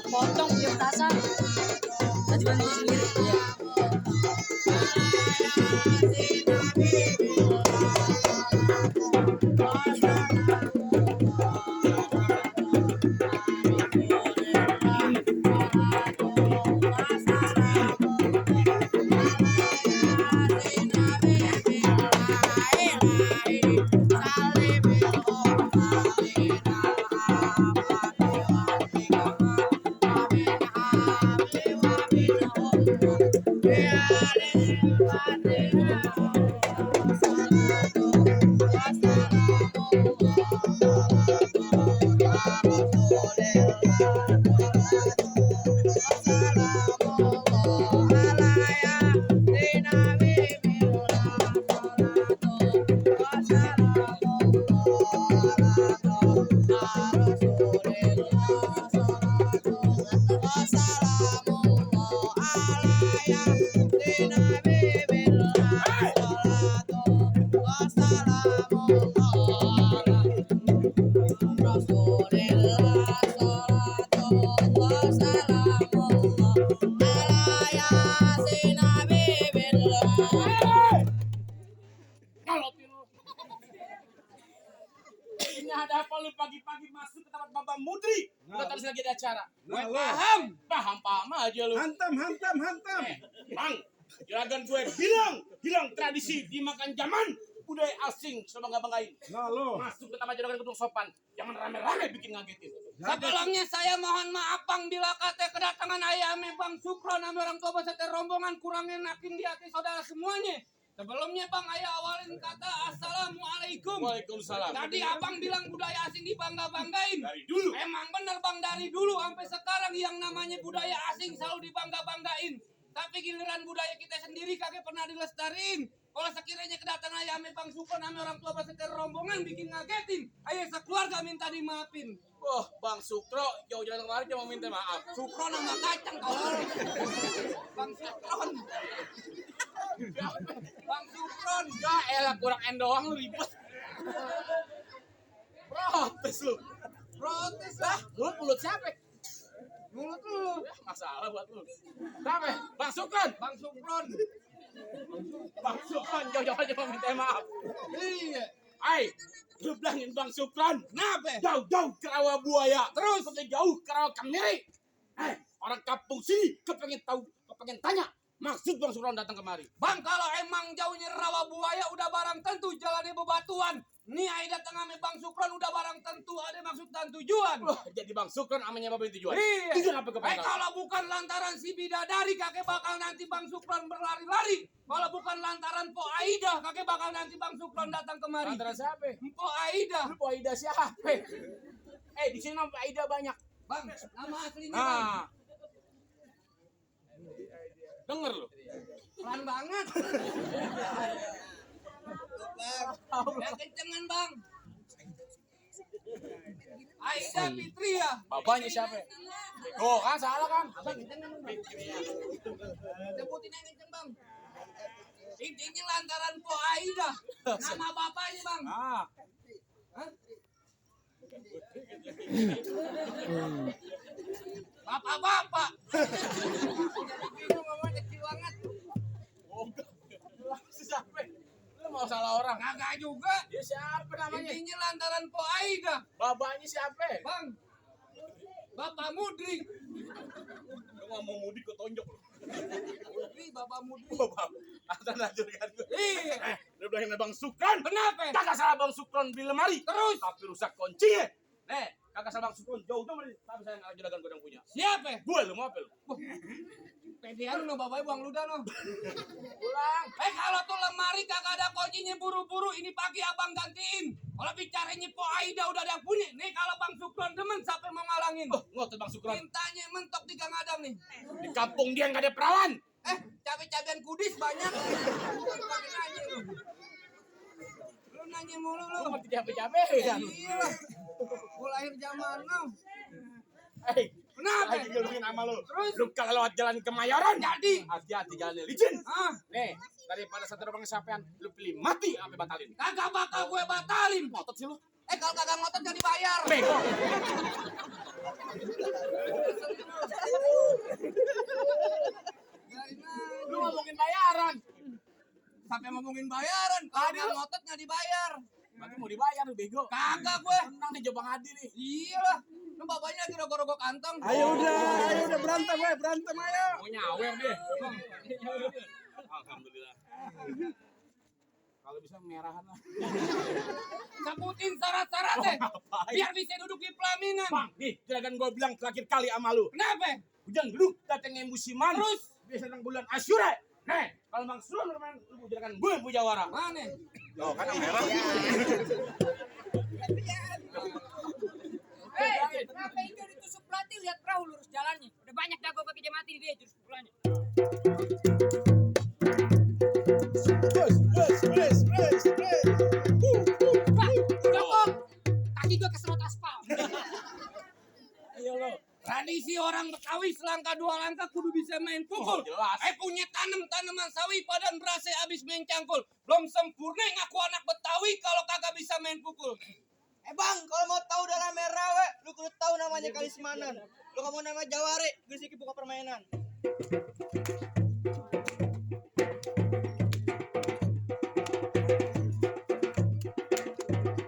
Potong tiap tasan. Tadi bantu sendiri. Ya. Ini ada apa lu pagi-pagi masuk ke tempat Bapak Mudri? Enggak tahu lagi ada acara. Nah, Gue lo. paham aja lu. Hantam. Bang, juragan gue hilang tradisi dimakan zaman budaya asing sama banggain. Nah lo. Masuk ke taman juragan gedung sopan, jangan rame-rame bikin ngagetin. Sebelumnya saya mohon maaf Bang bila kata kedatangan ayame Bang Sukron sama orang tua beserta rombongan kurang enakin di hati saudara semuanya. Sebelumnya Bang ayah awalin kata Assalamualaikum. Waalaikumsalam. Tadi Abang bilang budaya asing dibangga-banggain. Dari dulu. Emang bener Bang dari dulu sampai sekarang yang namanya budaya asing selalu dibangga-banggain. Tapi giliran budaya kita sendiri kagak pernah dilestariin. Kalau sekiranya kedatangan ayame Bang Sukron sama orang tua beserta rombongan bikin ngagetin, ayah sekeluarga minta dimaafin. Wah, Bang Sukro jauh-jauh kemarin cuma minta maaf. Sukron sama kacang tolong. Bang Sukron. Bang Sukron. Ya elah kurang doang lu ribet. Protes lu. Protes Lah, mulut siapa? mulut lu. Masalah buat lu. Siapa? Bang Sukron. Bang Sukron. Bang Sukron jauh-jauh cuma minta maaf. Iya. Hai, lu bilangin Bang Sukron. Kenapa? Jauh-jauh ke rawa buaya. Terus jauh ke rawa kemiri. Orang kampung sini kepengen tahu, kepengen tanya. Maksud Bang Sukron datang kemari. Bang kalau emang jauhnya rawa buaya udah barang tentu jalannya bebatuan. Nih Aida tengah sama Bang Sukron udah barang tentu ada maksud dan tujuan. Wah, jadi Bang Sukron amanya bapak tujuan. Iya. Tujuan apa kepengen tahu? Kalau bukan lantaran si bidadari kakek bakal nanti Bang Sukron berlari-lari. Kalau bukan lantaran Po Aida kakek bakal nanti Bang Sukron datang kemari. Lantaran siapa? Po Aida. Lu Po Aida siapa? Di sini nama Aida banyak. Bang, nama aslinya Bang. Ah. Denger lu. Pelan banget. Ya kencengan Bang. Aida Fitri ya. Bapaknya siapa? Oh, kan salah kan? Abang kencengan Bang. Sebutin yang kenceng Bang. Intinya lantaran Po Aida. Nama bapaknya Bang. Ah. Hah? Bapak-bapak. Bingung ngomong kecil banget. Oh, siapa? Lu mau salah orang? Kagak juga. Dia siapa namanya? Intinya lantaran Po Aida. Bapaknya siapa? Bang. Bapak Mudri. Lu ngomong mudik kok tonjok lu. Mudri, Bapak Mudri. Bapak. Antar lanjut kan. Iya. Lu bilangin Bang Sukron. Kenapa? Kagak salah Bang Sukron di lemari. Terus? Tapi rusak kuncinya. Kagak salah Bang Sukron jauh dari. Tapi saya nggak juragan gue yang punya. Siapa? Gue lu mau apa lu? Pedean no bapaknya buang ludah no. Pulang. Kalau tuh lemari kagak ada kuncinya buru-buru ini pagi abang gantiin. Kalau bicaranya Po Aida udah ada yang punya. Nih kalau Bang Sukron demen siapa mau ngalangin? Ngotot Bang Sukron. Mintanya mentok di Gang Adam nih. Di kampung dia nggak ada perawan. Cabai-cabian kudis banyak. Pakai nanya lu. Lu nanya mulu lu. Lu ngerti capek-capek kan? Iya. Gua lahir zaman now. Kenapa? Lagi ngeluhin sama lu. Terus? Lu kalau lewat jalan Kemayoran. Jadi? Hati-hati jalannya licin. Nih, Daripada satu orang kesapean, lu pilih mati sampai batalin. kagak bakal gue batalin. Ngotot sih lu. Kalau kagak ngotot gak dibayar. Bego. Lu ngomongin bayaran. Sampai ngomongin bayaran, kalau nggak ngotot nggak dibayar. Berarti mau dibayar lu bego. Kagak gue. Menang nih Jobang Adi nih. Iyalah. Lu bapaknya lagi rogo-rogo kantong. Ayo udah berantem ayo. Mau nyawer deh. Alhamdulillah. Kalau bisa merahan lah. Sebutin syarat-syaratnya. Biar bisa duduk di pelaminan. Bang, nih juragan gua bilang terakhir kali sama lu. Kenapa? Hujan lu datangnya musiman. Terus? Biasa tentang bulan Asyura. Nih, kalau Bang Suron bermain lu juragan gue yang pujawara. Mana? Oh, kan yang merah. Hei, kenapa itu ditusuk pelatih? Lihat perahu lurus jalannya. Udah banyak jago kaki dia mati di dia jurus pukulannya. Bang, jokok. Kaki gue keserot aspal. Ayo lo. Tradisi orang Betawi selangkah dua langkah kudu bisa main pukul. Oh, jelas. Punya tanaman sawi padan berase abis main cangkul. Belum sempurna ngaku anak Betawi kalau kagak bisa main pukul. Bang, kalau mau tahu dalam merah we, lu kudu tahu namanya Kalismanan. Lu kamu nama Jaware, geus buka permainan.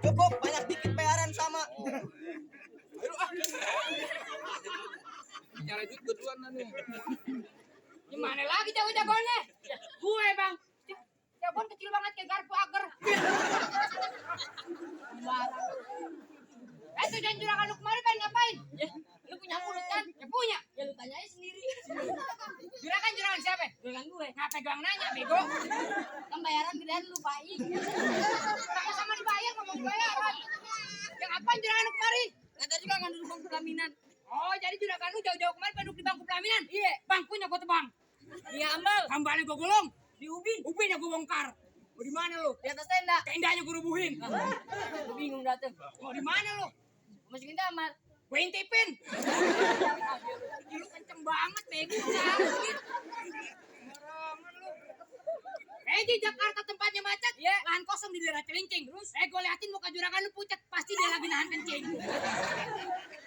Cukup, banyak dikit bayaran sama. Bicara duit betulan nih. Gimana lagi jago-jagoannya? Gue bang. Jagoan kecil banget kayak garpu agar. Itu dan juragan lu kemarin pengen ngapain? Ya, lu punya mulut kan? Ya punya. Ya lu tanya aja sendiri. Juragan siapa? Juragan gue. Ngapa gue nanya, bego? Kan bayaran gedean lu, Pak. Sama-sama dibayar, ngomong bayaran. Ya ngapain juragan lu kemarin? Kata juga kan duduk bangku pelaminan. Oh, jadi juragan lu jauh-jauh kemarin pengen duduk di bangku pelaminan? Iya. Bangkunya gue tebang. Iya, ambal. Hambalnya gue gulung. Di ubinya gue bongkar. Mau di mana lu? Di atas tenda. Tendanya gue rubuhin. Gue bingung dateng. Mau di mana lu? Masukin kamar. Gue intipin. Lu kenceng banget, bego. Sakit. Barangan lu. Di Jakarta tempatnya macet. Iya. Lahan kosong di daerah Celincing. Terus? Gue liatin muka juragan lu pucat. Pasti dia lagi nahan kencing.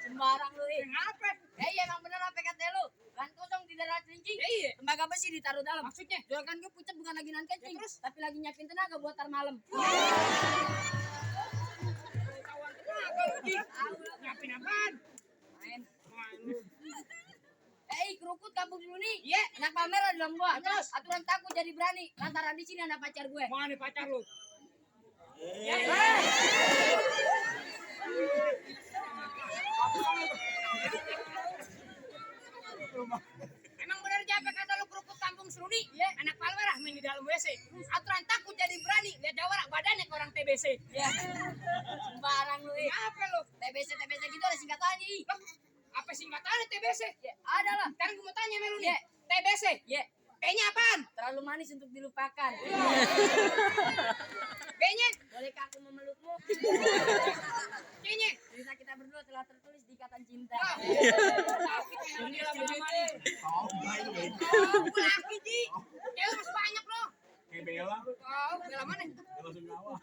Sembarang lu, Kenapa? Iya, emang bener apa kata lu. Lahan kosong di daerah Celincing. Iya. Tembaga besi ditaruh dalam. Maksudnya? Juragan gue pucat bukan lagi nahan kencing. Terus? Tapi lagi nyiapin tenaga buat tar malam. Kawan tenaga lu, Ji. Nyiapin apaan? Main lu. Kerukut kampung dulu nih. Iya. Anak pamer di dalam gua. Terus aturan takut jadi berani. Lantaran di sini ada pacar gue. Mana pacar lu? Ya. Emang bener Jape kata lu kerukut kampung Seruni? Iya. Anak palmerah main di dalam WC. Aturan takut jadi berani. Lihat Jawara badannya ke orang TBC. Iya. Sembarang lu. Apa lu? TBC gitu ada singkatannya. Apa singkatannya TBC? Ya, ada lah. Sekarang gue mau tanya sama lu nih. TBC? Ya. T-nya apaan? Terlalu manis untuk dilupakan. B-nya? Bolehkah aku memelukmu? C-nya? Cerita kita berdua telah tertulis di ikatan cinta. Laki, Ji. Cewek masih banyak loh. Kayak Bella. Oh, Bella mana? Bella Sungkawa.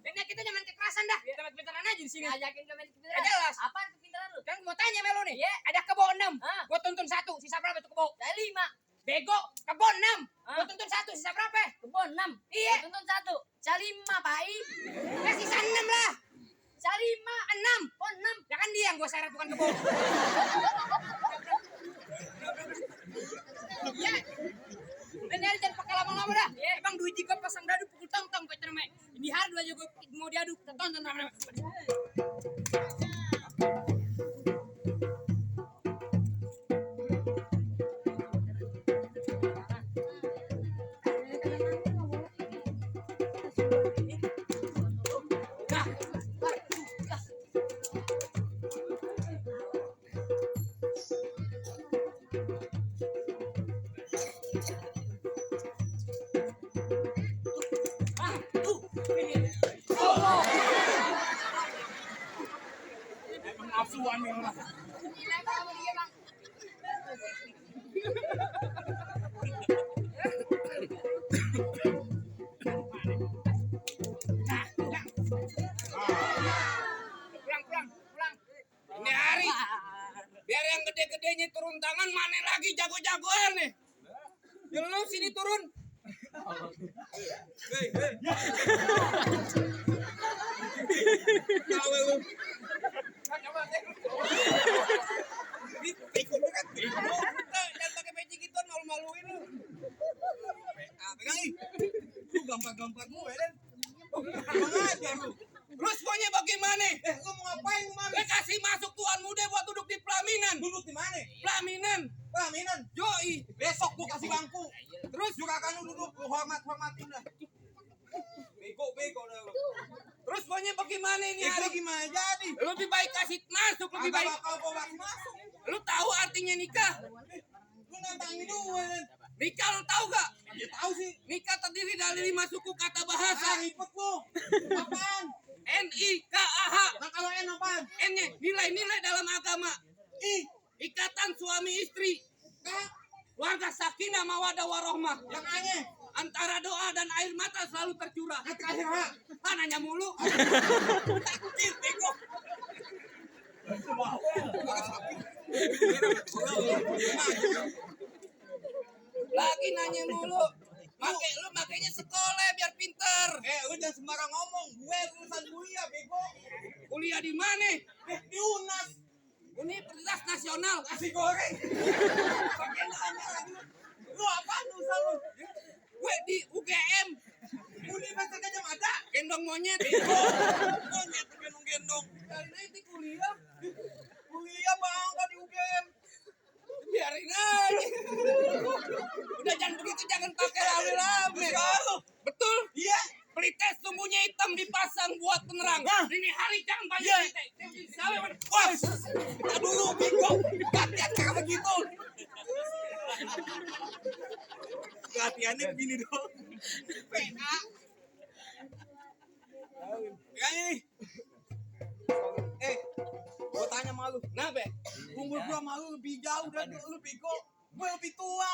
Dan kita jangan kekerasan dah. Kita pintaran aja di sini. Ajakin ke main kepintaran. Ya jelas. Apaan kepintaran lu? Kan mau tanya sama lu nih. Iya. Ada kebo 6. Gua tuntun 1. Sisa berapa tuh kebo? Saya 5. Bego, kebo 6. Gua tuntun 1. Sisa berapa? Kebo 6. Iya. Gua tuntun 1. Saya 5, Pak. Ya sisa 6 lah. Saya 5. 6. Oh 6. Ya kan dia yang gua seret bukan kebo. Ya. Dan nyari jangan pakai lama-lama dah. Emang duit juga pasang dadu pukul tong-tong pacar me. Ini hari dua juga mau diaduk. Tonton rame-rame. Emang nafsuan nih orang. dianya turun tangan, mana lagi jago-jagoan nih. Ya lu sini turun. Hei. Gawe lu. Coba deh. Ikut kan? Jangan pakai peci gituan, malu-maluin lu. Pegang nih. Lu gampang-gampang gue kan. Mengajar lu. Terus maunya bagaimana? Lu mau ngapain kemarin? Kasih masuk tuan muda buat duduk di pelaminan. Duduk di mana? Pelaminan. Pelaminan? Yoi. Besok gua kasih bangku. Terus juga kan lu duduk, lu hormatin dah. Bego dah lu. Terus maunya bagaimana ini hari? Gimana jadi? Lebih baik kasih masuk, lebih baik. Kalau kasih masuk. Lu tahu artinya nikah? Lu nantangin dulu. Nikah lu tahu gak? Ya tahu sih. Nikah terdiri dari 5 suku kata bahasa. Ribet lu. Apaan? NIKAH. Nah kalau N apaan? N-nya nilai-nilai dalam agama. Ikatan suami istri. Warga sakinah mawadah warohmah. Yang A-nya? Antara doa dan air mata selalu tercurah. Yang terakhir H. Nanya mulu. Kecil, bego. Lagi nanya mulu. Makanya sekolah biar pinter. Lu jangan sembarang ngomong. Gue lulusan kuliah, bego. Kuliah di mana? Di UNAS. Universitas Nasional. Kasih goreng. Pakai nanya lagi. Lu apaan lulusan lu? Gue di UGM. Universitas Gajah Mada. Gendong monyet. Bego. Monyet gendong-gendong. Nanti kuliah. Kuliah bangga di UGM. Biarin aja. Udah jangan begitu, jangan pakai rame-rame. Betul? Iya. Pelites sumbunya hitam dipasang buat penerang. Ini hari jangan banyak pelites. Wah, kita dulu bingung. Latihan kayak begitu. Latihannya begini dong. PA. Yang ini. Gua tanya sama lu. Kenapa? Umur gua sama lu lebih jauh dan lu bego. Gue lebih tua.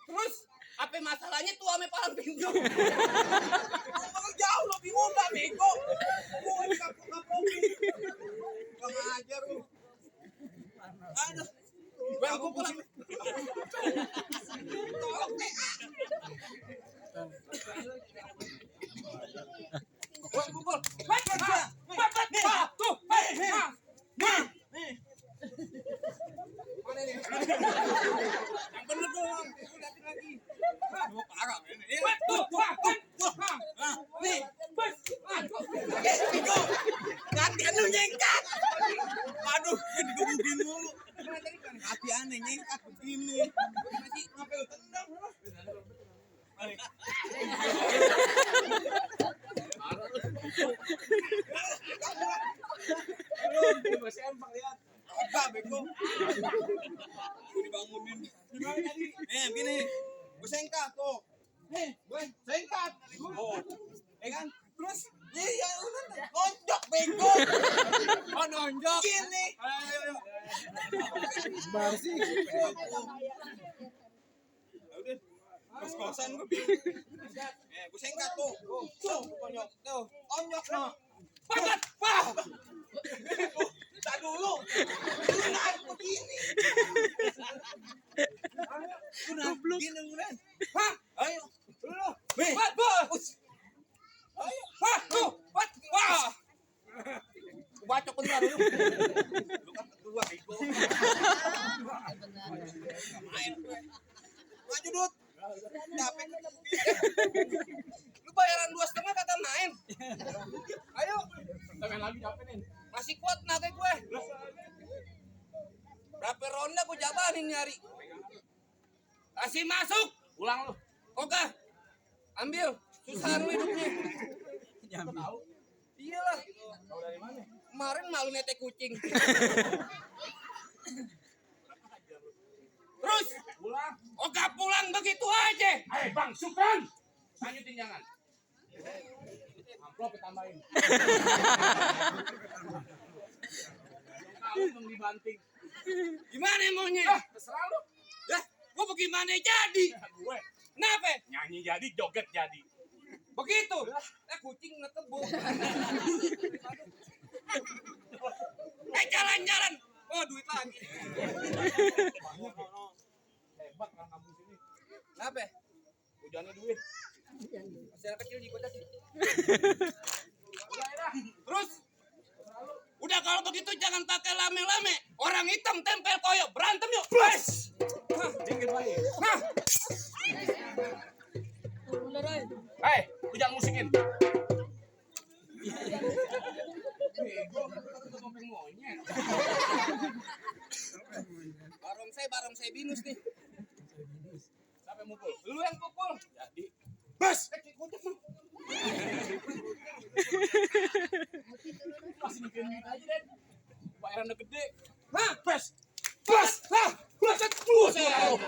Terus apa masalahnya tua sama palang pintu? Umur jauh lebih muda bego. Gue di kampung-kampungin. Gak ngajar lu. Aduh. Gue pulang. Tolong deh. Gue pukul. Tuh. Mana nih? Yang bener dong. Lihatin lagi. Gua parah ini. Tuh. Nih. Bego. Gantian lu nyengkat. Aduh, digebukin mulu. Hati aneh nyengkat begini. Masih ngapain lu tendang? Masih empang lihat. Enggak bego. Gue dibangunin. Gimana tadi? Begini. Gue sengkat tuh. Gue sengkat. Oh. Kan? Terus iya udah nonjok bego. Oh nonjok. Gini. Ayo. Barsi. Udah. Kos-kosan gue bingung. Gue sengkat tuh. Tuh, onyok. Tuh. Onyok no. Pakat. Wah. Tak dulu. Lu naik begini. Udah gini udah. Hah? Ayo. Lu. Nih. Bos. Ayo. Wah, tuh. Wah. Bacok beneran lu. Lu kan kedua bego. Main gue. Maju Dut. Capek. Lu bayaran 2,5 kagak main. Ayo. Main lagi capek nih. Masih kuat naga gue. Berapa ronda gue jabanin nyari. Kasih masuk. Ulang lu. Oke. Ambil. Susah lu hidupnya. Tahu. Iyalah. Tahu dari mana? Kemarin malu netek kucing. Terus pulang. Oke pulang begitu aja. Ayo Bang Sukran. Lanjutin jangan. Amplop tambahin. Kamu mau dibanting. Gimana maunya? Terserah lu. Lah, gua bagaimana jadi? Gue. Kenapa? Nyanyi jadi, joget jadi. Begitu. Kucing nekebuk. Jalan-jalan. Oh, duit lagi. Hebat orang kampung sini. Kenapa? Hujannya duit. Masyarakat kecil dikotak. Terus udah kalau begitu jangan pakai lame-lame. Orang hitam tempel koyo, berantem yuk. Bes. Dikit lagi. Hah. Hei, lu jangan musikin. Barongsai binus nih. Sampai mukul. Lu yang pukul. Jadi, bas. Masih bikin duit aja deh. Bayarannya gede. Hah? Bas. Bas. Hah. Buset. Buset.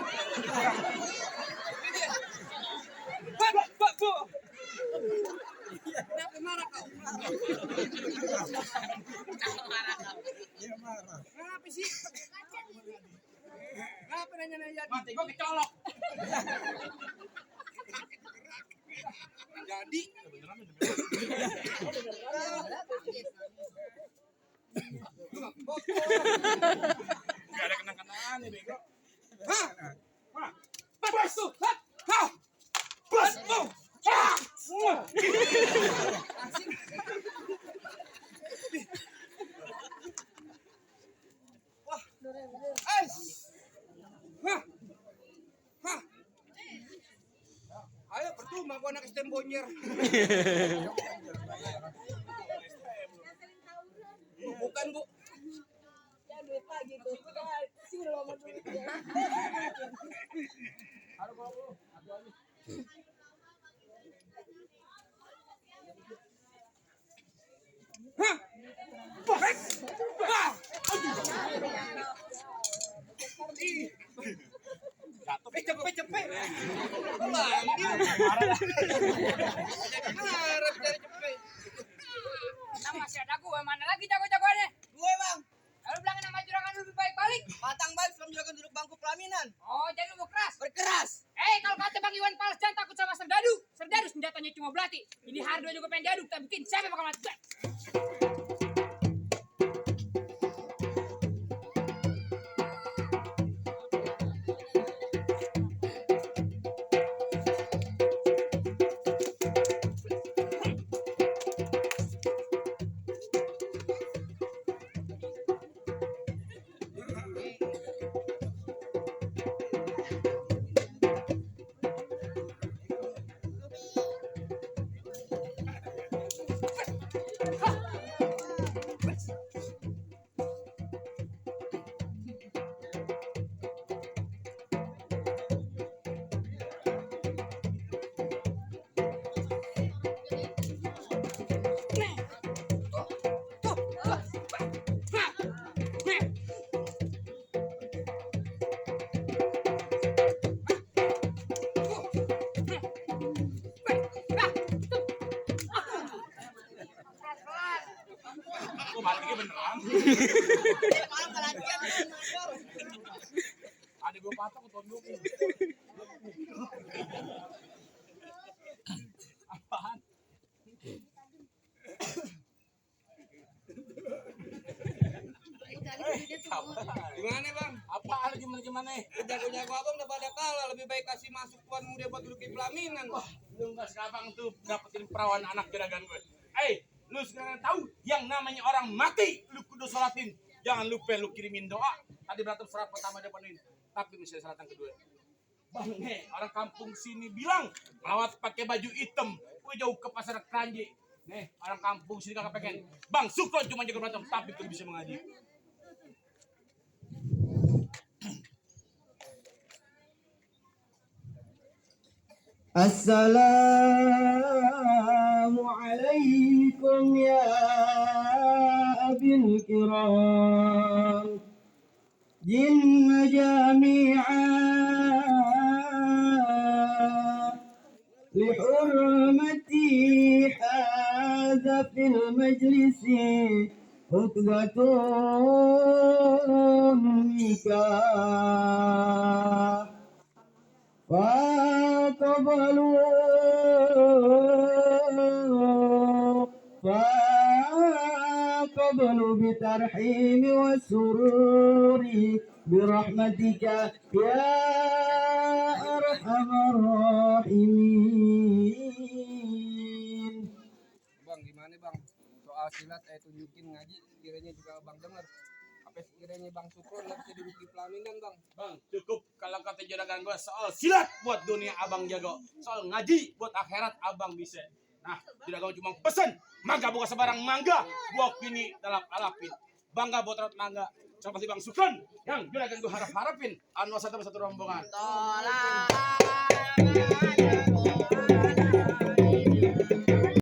Kenapa marah kau? Dia marah. Kenapa sih? Kenapa nanya-nanya jadi? Mati gua kecolok. Jadi Gak ada kenang-kenangan nih, bego. hah? Wah. Bas tuh. Hah? Bas tuh. Ah. Hah? Hah? Ayo percuma gua anak STM bonyer. Bukan, Bu. Hah? Hah? Ih. Cepet. Marah dari cepet. Nah, masih ada gue, mana lagi jago-jagoannya? Gue bang, Lalu bilang nama juragan lu lebih baik balik. patang balik sebelum juragan duduk bangku pelaminan. Oh, jadi lu mau keras. Berkeras. Kalau kata Bang Iwan Fals jangan takut sama serdadu. Serdadu senjatanya cuma belati. Ini Hardo juga pengen diaduk, tak bikin siapa yang bakal mati. Gua baliknya beneran. Malam pelatihan. Ada gua patok gua tundukin. Apaan? Gimana, Bang? Apaan gimana? Jago-jago abang udah pada kalah, lebih baik kasih masuk tuan muda buat duduk di pelaminan. Wah, lu nggak segampang tuh dapetin perawan anak juragan gue. Lu sekarang tahu yang namanya orang mati, lu kudu sholatin. Jangan lupa lu kirimin doa. Tadi berantem surat pertama depanin, tapi misalnya surat yang kedua. Bang, orang kampung sini bilang lawat pakai baju hitam, gue jauh ke pasar Keranji. Nih, orang kampung sini kagak pengen. Bang Sukron cuma jago berantem, tapi kudu bisa mengaji. السلام عليكم يا أبي الكرام جن جميعا لحرمتي هذا في المجلس عقدة النكاح فاقبلوا بترحيم والسرور برحمتك يا أرحم الراحمين. Bang, gimana bang? Soal silat tunjukin ngaji, sekiranya juga bang dengar. Apa sekiranya bang Sukron nggak bisa duduk di pelaminan bang? Bang, cukup kalau kata juragan gue soal silat buat dunia abang jago, soal ngaji buat akhirat abang bisa. Nah, juragan cuma pesen mangga bukan sebarang mangga, buah kini dalam alapin. Bangga buat rat mangga. Seperti Bang Sukron yang juragan gue harapin anu satu rombongan. Tolak.